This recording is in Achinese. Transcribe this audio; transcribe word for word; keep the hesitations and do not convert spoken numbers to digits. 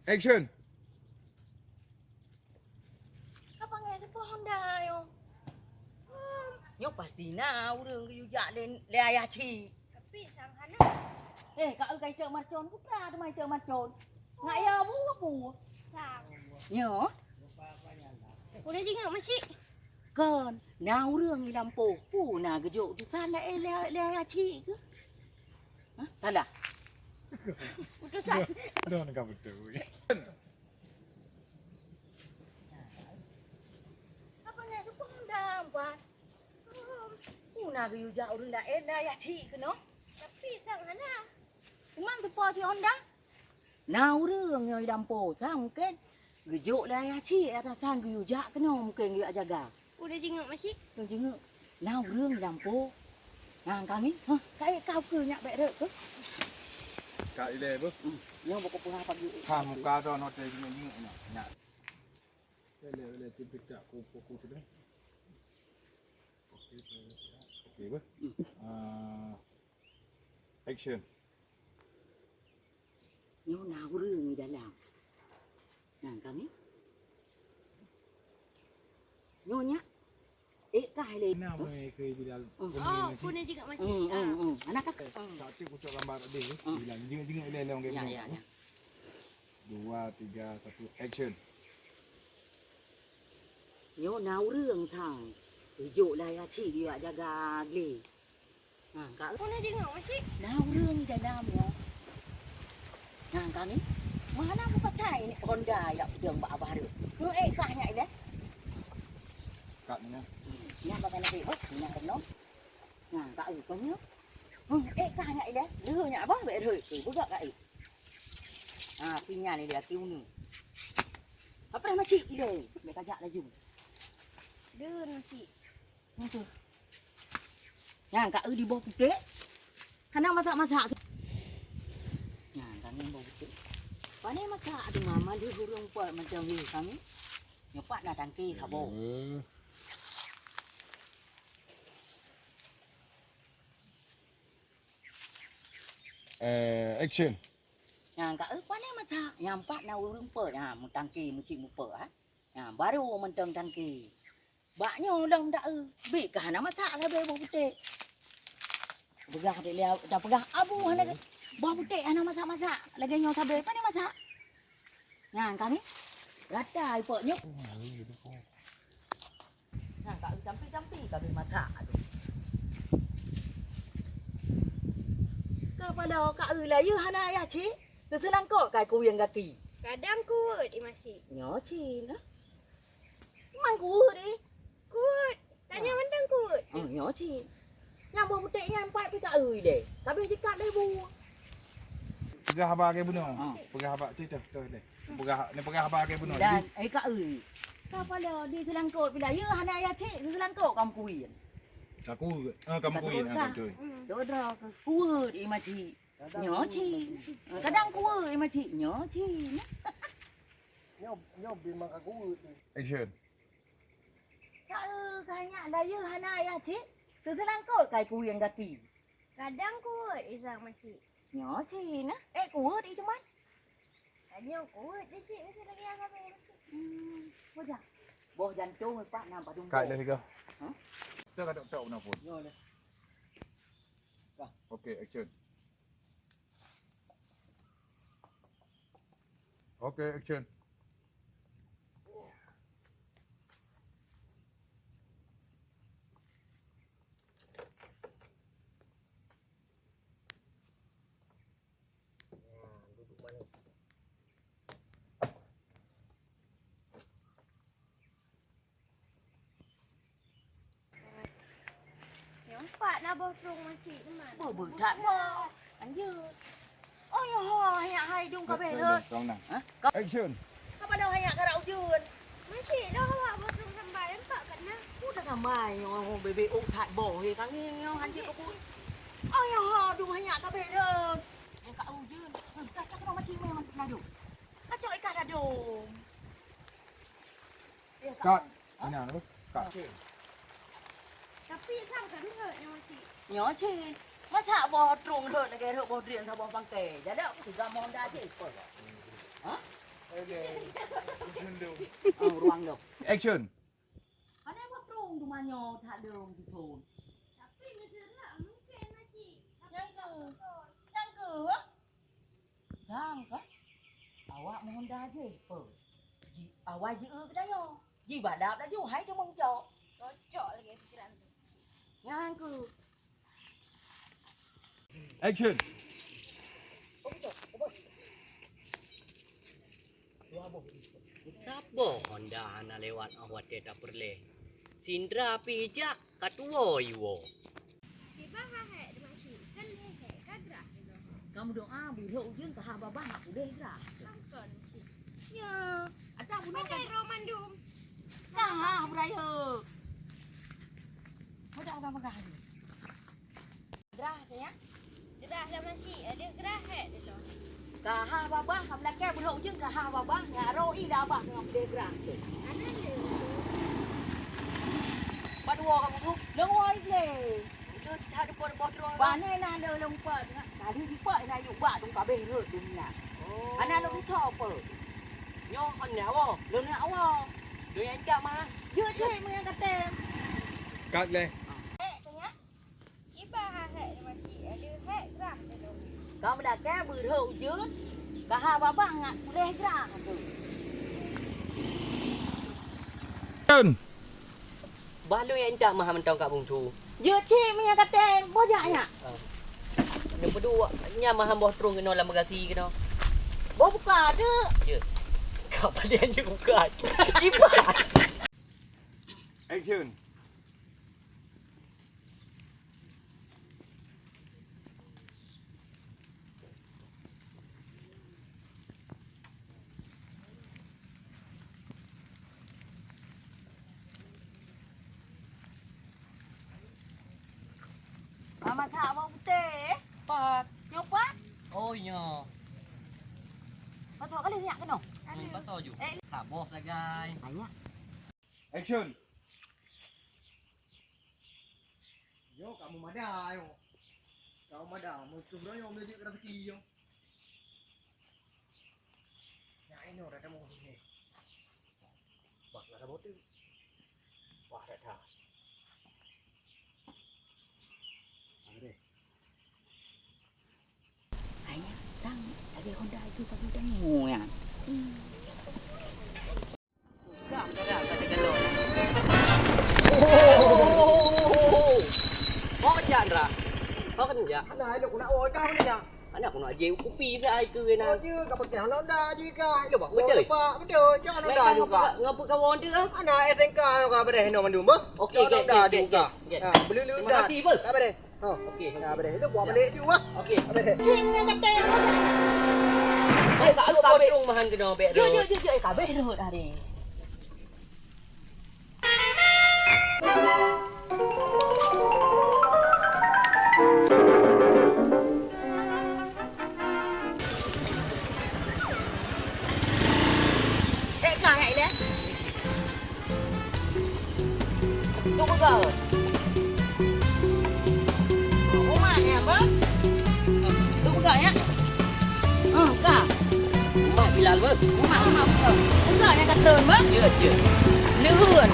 Action. Apa ngai teupeu Honda nyoe? Hmm, nyoe pasti na ureueng geuyue jak lé, lé ayah cik. Tapi sang hana. Eh, ka eu kai cok marcon, peue teuma cok marcon. Ngak ya bu apa? Sang. Nyoe. Udah jingok masih. Kon, na ureueng i lampôh. Peue na geujok tu salah, eh, lé, lé ayah cik ke? Hah? Salah. Utusan. Dah, dah, dah, betul. Apa nak dukung dah, Wan? Peue na geuyue jak ureueng laén, lé ayah cik keunoe? Tapi sang hana. Teuma teupeu cit Honda? Na ureueng nyoe i lampôh, sang mungken geujok lé ayah cik, atasan geuyue jak keunoe mungken geuyue jaga. Udah jingok masih? Udah jingok. Na ureueng i lampôh. Nang kami, hah, ka ék kau keu nyak bék rot keu? Ka ilée beuh. Hmm, nyoe bukon peugah pagi. Ha, muka tu nyoe teuh jingok-jingok nyak. Nyak. Ilée, ilée, cipta ku, ku, ku tu deh. Oke, oke, beuh. Hmm. Ah, action. Nyoe na ureueng di dalam. Nang kami. Nyoe nyak. Eh, kah lé. Na meué keu di dalam. Hmm. Oh, pun jingok masih. Hmm, hmm, hmm. Anak kah? Hmm. Tak cek kucok gambar deh. Hmm. Bilang jingok-jingok ilée-ilée orang. Ya, ya, ya. Dua, tiga, satu, action. Nyoe na ureueng sang. Geujok lé ayah cik geuyue jaga glé. Ha, ka eu. Pun jingok masih? Na ureueng di dalam nyoe. Nang kami, mana bukon tai ni Honda yak peudong bak abah tu. Keu ék kah nyak ilée? Kat ni. Hmm, nyak bak aneuk ék, beuh, nyak keunoe. Nang ka eu kon nyoe. Hmm, ék kah nyak ilée? Lheueh nyak abah bék rhot tu, beugak ka ék. Ha, pinyan ilée aki unu. Apa dah masih ilée? Bék kajak laju. Deun masih. Nyan ka eu di boh putéh. Hana masak-masak. Nyan kami boh putéh. Pane masak tu mama di hurung pot macam ni kami. Nyoe pat na tangke saboh. Eh, action. Nyan ka eu pane masak. Nyan pat na ureueng pot. Ha, meutangke meucit mupot ha. Nyan baru mantong tangke. Bak nyoe lom dak eu, bit ka hana masak sabe boh putéh. Peugah dek lé, dak peugah abu hana ke, boh putéh hana masak-masak, lagée nyoe sabe pane masak. Nyan kami rata ipok nyoe. Nyan ka eu jampi-jampi kami masak tu. Kepala ka eu layeue hana ayah cit, seuseulangkot kai kuyeng gaki. Kadang kuweuet i masik. Nyoe cit nah. Man kuweuet, eh? Kuweuet. Tanyoe mantong kuweuet. Oh, nyoe cit. Nyang boh putéh nyan pat pih ka eu ilée. Ka abéh jikat lé bu. Peugah haba lagée bunoe. Ha. Peugah haba cit teuh, teuh deh. Peugah, ni peugah haba lagée bunoe. Dan, eh, ka eu. Ka pala di seulangkot pih layeue hana ayah cit, seulangkot ka meukuwien. Ka kuweuet. Ah, ka meukuwien, ah, ka beutôi. Dok droe kuweuet i masik. Nyoe cit. Kadang kuweuet i masik. Nyoe cit. Nyoe, nyoe bimang ka kuweuet. Action. Ka eu, ka nyak layeue hana ayah cit, seuseulangkot kai kuyeng gaki. Kadang kuweuet i sang masik. Nyoe cit nah, eh kuweuet i teuma. Tanyoe kuweuet di cit meusti lagée nyang sabe. Hmm, bojang. Boh jantong pat na padum. Kat lé sigoe. Hah? Kita ka tok-tok na pun. Nyoe lé. Oke, action. Oke, action. Nyang pat na boh trung masik teuma. Beubeuthat boh. Lanjut. Oh, ya, ho, nyak hai dong kabeh rot. Hah? Action. Apa dah nyak karak ujeuen? Masik dah awak boh trung sambai, nampak kan nah? Udah sambai, nyoe bebek uk that boh, ye, kami nyoe hanjeuet aku. Oh, ya, ho, dong nyak kabeh rot. Yang kak ujeuen. Hah, tak, tak, tak, masih main, masih laju. Kacau ikan dah dong. Cut. Hah? Mana tu? Cut. Tapi sang ka rhot nyoe cit. Nyoe cit. Masak boh trung rhot lagée rhot boh drien saboh bangkai. Jadi aku tiga mohon dah aja ikut. Ha? Oh, ruang dong. Action. Pandai buat trong tu manyo tak dong tu. Tapi mesti nak mungkin masih. Nyang ke? Nyang ke? Sang ka? Awak mohon dah je, pe? Ji, awai ji eu keudaya. Ji balap laju, hai tu meucok. Cocok lagi pikiran tu. Nyang ke? Action. Saboh honda hana lewat 'oh watèe tapeureulèe. Sindra pih jak ka tuwoe iwoe. Kiban hahek di masjid, kan hehek ka grah. Kamu doa, beudoh ujeuen ka ha babah nak udeh grah. Samson. Ya, ada bunuh kan. Roh mandum. Ka ha berayeuk. Macam orang pegang. Grah tu ya. Grah lam nasi, ada grah hek dia tu. Ka ha babah, ka meulakèe beudoh ujeuen ka ha babah, nyak roi dah abah ngon udeh grah tu. Ada le. Pat woe kamu tu? Lôn woe iblih. Udah tak ada buat bodoh. Bane na ada lôn pat. Tadi jipat na yuk bak tu kabeh rot dunia. Oh. Ana lôn tho apa? Nyoh hana woe. Lôn nak woe. Lôn yang cak mah. Yuk cek mah yang kata. Kat leh. Eh, tanya. Iba ha hek di masjid, ada hek grah tu. Ka meulakèe beudoh ujeuen, ka ha babah ngat udeh grah tu. Bah lôn nyang intat meuhan mantong Kak Bungsu. Jeuet cit meunyo katém, boh jak nyak. Ah. Nyang peuduek, nyan meuhan boh trung keunoe lam bagasi keunoe. Boh buka deuek. Jeuet. Kak palian jeuet buka. Iban. Action. Mama tak mau putih. Pat. Nyopat. Oh, iya. Patut kali nyak kena. Hmm, patut ju. Eh. Saboh sagai. Banyak. Action. Yo, kamu mada, yo. Kamu mada, musuh royong meunyoe jeuet raseuki, yo. Nyak inoe dah temu ni. Wah, dah temu tu. Wah, dah dah. Ada. Ayah, tang, ada Honda itu pagi temu ya. Hmm. Ho keunjak, Indra? Ho keunjak? Hana, ilok ku nak oi kah ni, ya? Hana, ku nak jép kupi bak ai keu na. Oh, jeuet, ka pakai Honda jih kah? Ilok bak. Betul. Pak, betul. Cak Honda juga. Ngapa kawan tu, ah? Hana, S N K ka bereh no mandum, bah. Okey, okey, okey, okey. Ha, beli lu. Terima kasih, bos. Tak bereh. Oh. Okey, okey. Dah bereh. Lu buat balik juga. Okey. Dah bereh. Cing, kata yang mana? Baik, tak lu potong mahan kena bek tu. Jom, jom, jom, jom. Eh, kabeh dah hari. Eh, kah, eh, Ilan? Tunggu kau. Umat ni apa? Tunggu kau, ya? Hmm, kah? Umat Bilal, bos. Umat, umat, umat. Tunggu, ya, kata, bos. Ya, ya. Leuheun.